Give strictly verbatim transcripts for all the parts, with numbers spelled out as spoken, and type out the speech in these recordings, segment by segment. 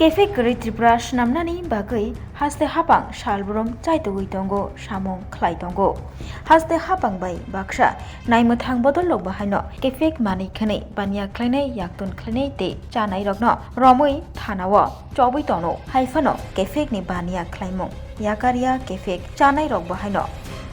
Kefek kwrwi Tripura swnamnani bagwi haste hapang salbrum chaitugwi tongo, samung khlai tongo. Haste hapang bai baksa naimwthang bodol rok bahaino kefek manwi khwnwi baniya khlainai, yaktun khlainai tei chanai rokno romwi thanao chobwi tono. Haiphano kefek ni baniya khlaimung, yakarya kefek chanai rok bahaino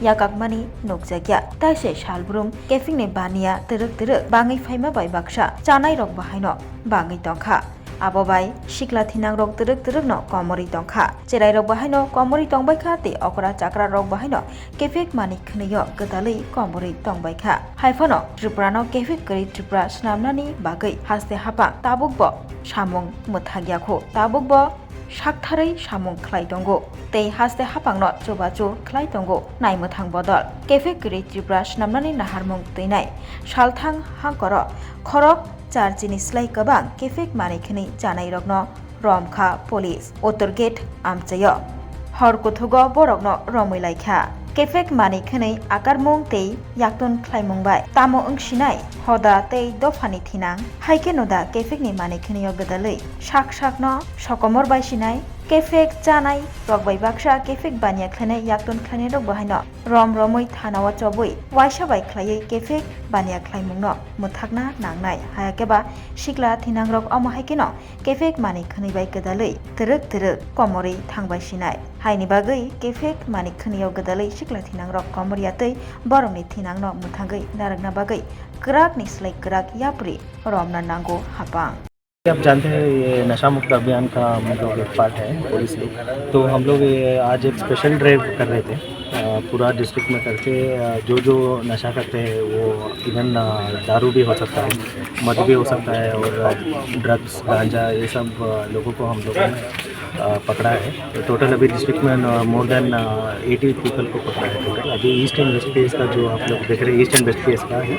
yakakmani nukjakya. Taise salbrum kefek ni baniya twrwk twrwk bangwi phaima bai baksa chanai rok bahaino bangwi tongkha. Abo bai sikla thinangrok twrwk twrwkno komorwi tongkha. Cherairok bahaino komorwi tongbaikha tei okra chakrarok bahaino kefek manwi khwnwio gwdalwi komorwi tongbaikha. Haiphano Tripurano kefek kwrwi Tripura swnamnani bagwi haste hapang tabukbo samung mwthangya khu, tabukbo saktharwi samung khlai tongo tei haste hapangno chubachu khlai tongo naimwthang bodol. Kefek kwrwi Tripura swnamnani naharmung twinai salthang hangkoro khorok char chini slai kwbang kefek manwi khwnwi chanairokno romkha police Uttor Gate amchaio. Hor kuthugo borokno romwi laikha. Kefek manwi khwnwi akarmung tei yaktun khlaimung bai tamo wngsinai hoda tei dophani thinang, hai kheno da kefekni manwi khwnwio gwdalwi sak sakno sokomor bai sinai. Kefek chanai rok bai baksa kefek baniya khlainai, yaktun khlainai rok bahaino rom romwi thanao chobwi waisa bai khlaiwi kefek baniya khlaimungno mwthakna nangnai. Hayakhe ba sikla thinangrok omo hai kheno kefek manwi khwnwi bai gwdalwi twrwk twrwk komorwi thangbai sinai. Haini bagwi kefek manwi khwnwio gwdalwi sikla thinangrok komorya tei borokni thinangno mwthangwi narwkna bagwi kwrakni slai kwrak yapri romna nango hapang. आप जानते हैं, ये नशा मुक्त अभियान का हम लोग एक पार्ट है पुलिस लोग। तो हम लोग ये आज एक स्पेशल ड्राइव कर रहे थे। अ, पूरा डिस्ट्रिक्ट में करके, अ, जो जो नशा करते हैं वो इवन, अ, दारू भी हो सकता है, मद भी हो सकता है और, अ, ड्रग्स, गांजा, ये सब, अ, लोगों को हम लोगों ने, अ, पकड़ा है। तो टोटल अभी डिस्ट्रिक्ट में, अ, मोर देन, अ, एटी पीपल को पकड़ा है टोटल। अभी ईस्ट एंड वेस्ट फेस का जो आप लोग देख रहे हैं, ईस्ट एंड वेस्ट फेस का है,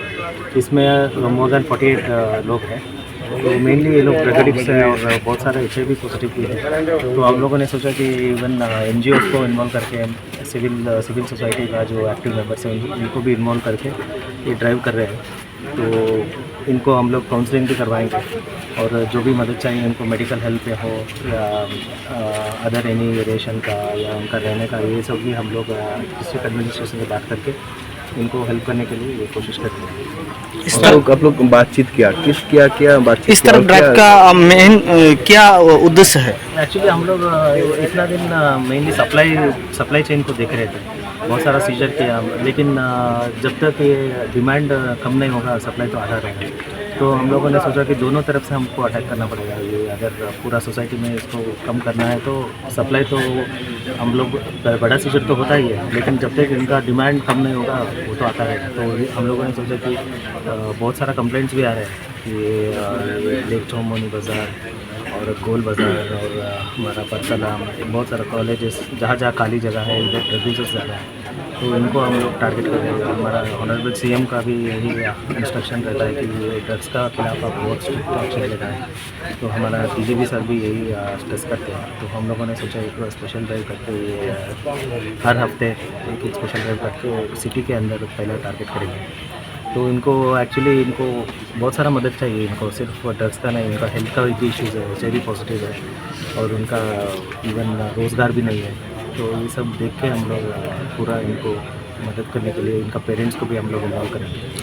इसमें मोर देन फोर्टी एट, अ, लोग हैं। तो मेनली ये लोग ड्रग एडिक्ट्स हैं और बहुत सारे एचआईवी पॉजिटिव भी हैं। तो हम लोगों ने सोचा कि इवन, अ, एनजीओज़ को इन्वॉल्व करके, सिविल, अ, सिविल सोसाइटी का जो एक्टिव मेंबर्स हैं, उन-, उनको भी इन्वॉल्व करके ये ड्राइव कर रहे हैं। तो इनको हम लोग काउंसलिंग भी करवाएंगे और जो भी मदद चाहिए उनको, मेडिकल हेल्प हो या, अ, अदर एनी रेशन का या उनका रहने का, ये सब भी हम लोग, अ, डिस्ट्रिक्ट एडमिनिस्ट्रेशन से बात करके इनको हेल्प करने के लिए ये कोशिश कर रहे हैं। इस आप तरह लोग, आप लोग बातचीत किया, किस, क्या, क्या बातचीत इस किया तरह और ड्रग क्या का, अ, मेन, अ, क्या, अ, उद्देश्य है? एक्चुअली हम लोग, अ, इतना दिन, अ, मेनली सप्लाई, सप्लाई चेन को देख रहे थे, बहुत सारा सीजर किया, लेकिन, अ, जब तक ये डिमांड, अ, कम नहीं होगा, सप्लाई तो आता रहेगा। तो हम लोगों ने सोचा कि दोनों तरफ से हमको अटैक करना पड़ेगा। ये अगर पूरा सोसाइटी में इसको कम करना है तो सप्लाई तो हम लोग ब-, बड़ा सीजर तो होता ही है, लेकिन जब तक इनका डिमांड कम नहीं होगा, वो तो आता रहेगा। तो ये हम लोगों ने सोचा कि, अ, बहुत सारा कंप्लेंट्स भी आ रहे हैं कि, अ, ये लेक चौमोनी बाज़ार और गोल बाज़ार और, अ, हमारा परतला, बहुत सारा कॉलेजेस, जहाँ जहाँ खाली जगह है, इधर प्रोड्यूसर्स ज़्यादा है, तो इनको हम लोग टारगेट कर रहे हैं। हमारा ऑनरेबल सीएम का भी यही, अ, इंस्ट्रक्शन रहता है कि ये ड्रग्स का खिलाफ आप बहुत स्ट्रिक्ट एक्शन लेना है। तो हमारा डीजीपी सर भी यही, अ, स्ट्रेस करते हैं। तो हम लोगों ने सोचा एक स्पेशल ड्राइव करके ये, अ, हर हफ्ते एक, एक स्पेशल ड्राइव करके सिटी के अंदर पहला टारगेट करेंगे। तो इनको, एक्चुअली इनको बहुत सारा मदद चाहिए इनको, सिर्फ ड्रग्स का नहीं, इनका हेल्थ का भी इश्यूज है, एचआईवी पॉजिटिव है और उनका इवन रोज़गार भी नहीं है। तो ये सब देख के हम लोग, अ, पूरा इनको मदद करने के लिए इनका पेरेंट्स को भी हम लोग इन्वॉल्व करेंगे।